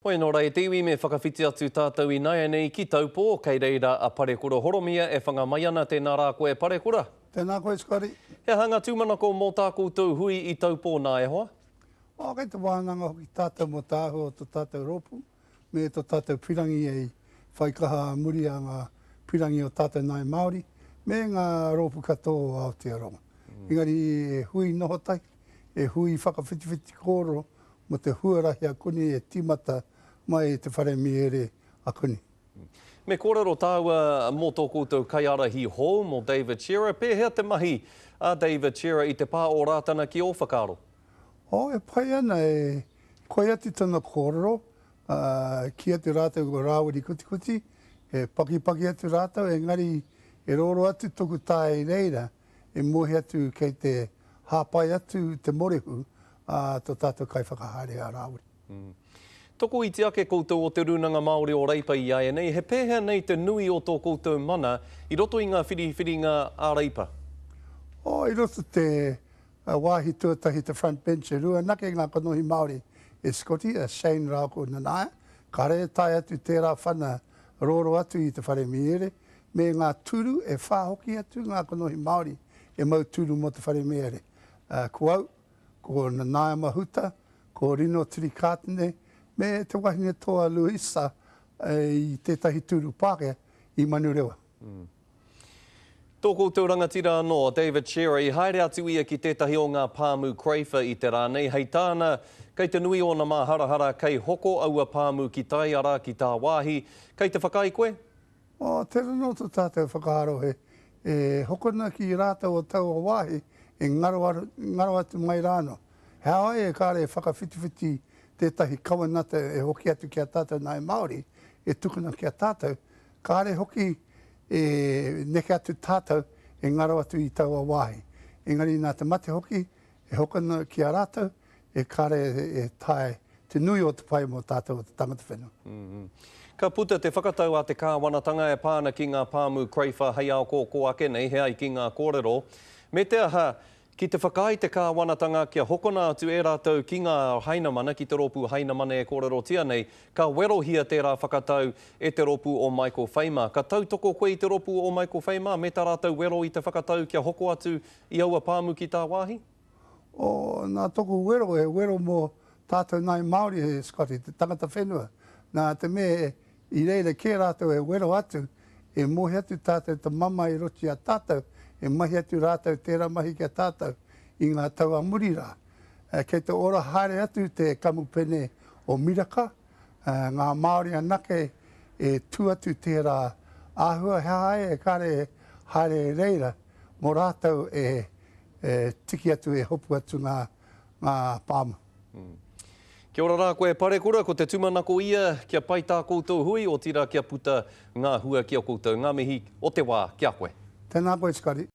Hoi anō rā e te iwi me whakawhiti atu tātou ināianei ki Taupō, kei reira a Parekura Horomia e whanga mai ana, tēnā rā koe Parekura. Tēnā koe Scotty. He aha ngā tūmanako mō tā koutou hui i Taupō nā e hoa? Oh, kei te wānanga hoki tātou mō te āhua o to tātou rōpū me to tātou pirangi ei whai kaha a muri a ngā pirangi o tātou nāi Māori me ngā rōpū katoa o Aotearoa. Engari e hui noho tahi, e hui whakawhitiwhiti kōrero mō te huarahi a Kuni e tīmata mai i te whare mīere a Kuni. Me kōrero tāua mō tō koutou kaiārahi hou, mō David Shearer. Pēhea te mahi a David Shearer i te pā o Rātana ki ō whakaaro? Oh, e pai ana, e koi atu tana kōrero, ā, kī atu rātou ko Rāwiri Kutikuti, e pakipaki atu rātou, engari e rōrō atu toku tae i reira, e moe atu kei te hāpai atu te morehu a to tātou kaiwhakahaere a Rāwiri. Tokoiti ake koutou o Te Rūnanga Māori o Reipa i āianei, he pēhea nei te nui o tō koutou mana i roto i ngā whiriwhiringa a Reipa? Oh, i roto te wāhi tuatahi te front bench e rua anake ngā kanohi Māori e Scotty, a Shane rāua ko Nanaia, kāre e tae atu tērā whana rōrō atu i te whare mīere, me ngā tūru e whā hoki atu ngā kanohi Māori e mau tūru mō te whare mēere. Ko au, ko Nanaia Mahuta, ko Rino Tirikātene, me te wahine toa Louisa i tētahi tūru Pākehā i Manurewa. Tō koutou rangatira anō, a David Shearer, i haere atu ia ki tētahi o ngā pāmu Crayfer i te rā nei. Hei tāna, kei te nui ōna māharahara kei hoko aua pāmu ki tai, arā, ki tāwāhi. Kei te whakaae koe? Oh, tera no to tatou whakaaro he e hokona ki ratou o taua wahi e ngaro, ngaro atu mai rano. He aha ai e kare e whakawhitiwhiti tetahi kawenata e hoki atu ki a tatou nae Maori, e tukuna ki a tatou, kare hoki e neke atu tatou e ngaro atu i taua wahi. Engari na te mate hoki e hokona ki a ratou, e kare e tae te nui o te pai mō tātou o te tangata whenua. Ka puta te whakatau a te kāwanatanga e pā ana ki ngā pāmu Crayfer hei ao kōkō ake nei, he ai ki ngā kōrero. Me te aha, ki te whakaae te kāwanatanga kia hokona atu e rātou ki ngā Hainamana, ki te rōpū Hainamana e kōrerotia nei, ka werohia tērā whakatau e te rōpū o Michael Fay mā. Ka tautoko koe i te rōpū o Michael Fay mā me tā rātou wero i te whakatau kia hoko atu i aua pāmu ki tāwāhi? O, nā toku wero, he wero mō tātou nāi Māori, he Scotty, te tangata whenua. Nā te mea i reira kē rātou e wero atu, e mohi atu tātou te mamae i roto i a tātou, e mahi atu rātou tērā mahi ki a tātou i ngā tau a muri rā. Kei te ora haere atu te kamupene o Miraka, ngā Māori anake e tū atu tērā āhua, he aha ai e kare haere reira mō rātou e e tiki atu, e hopu atu ngā, ngā pāmu. Kia ora rā koe Parekura, ko te tumanako ia kia pai tā koutou hui, otirā kia puta ngā hua ki a koutou. Ngā mihi o te wā ki a koe. Tēnā koe Scotty.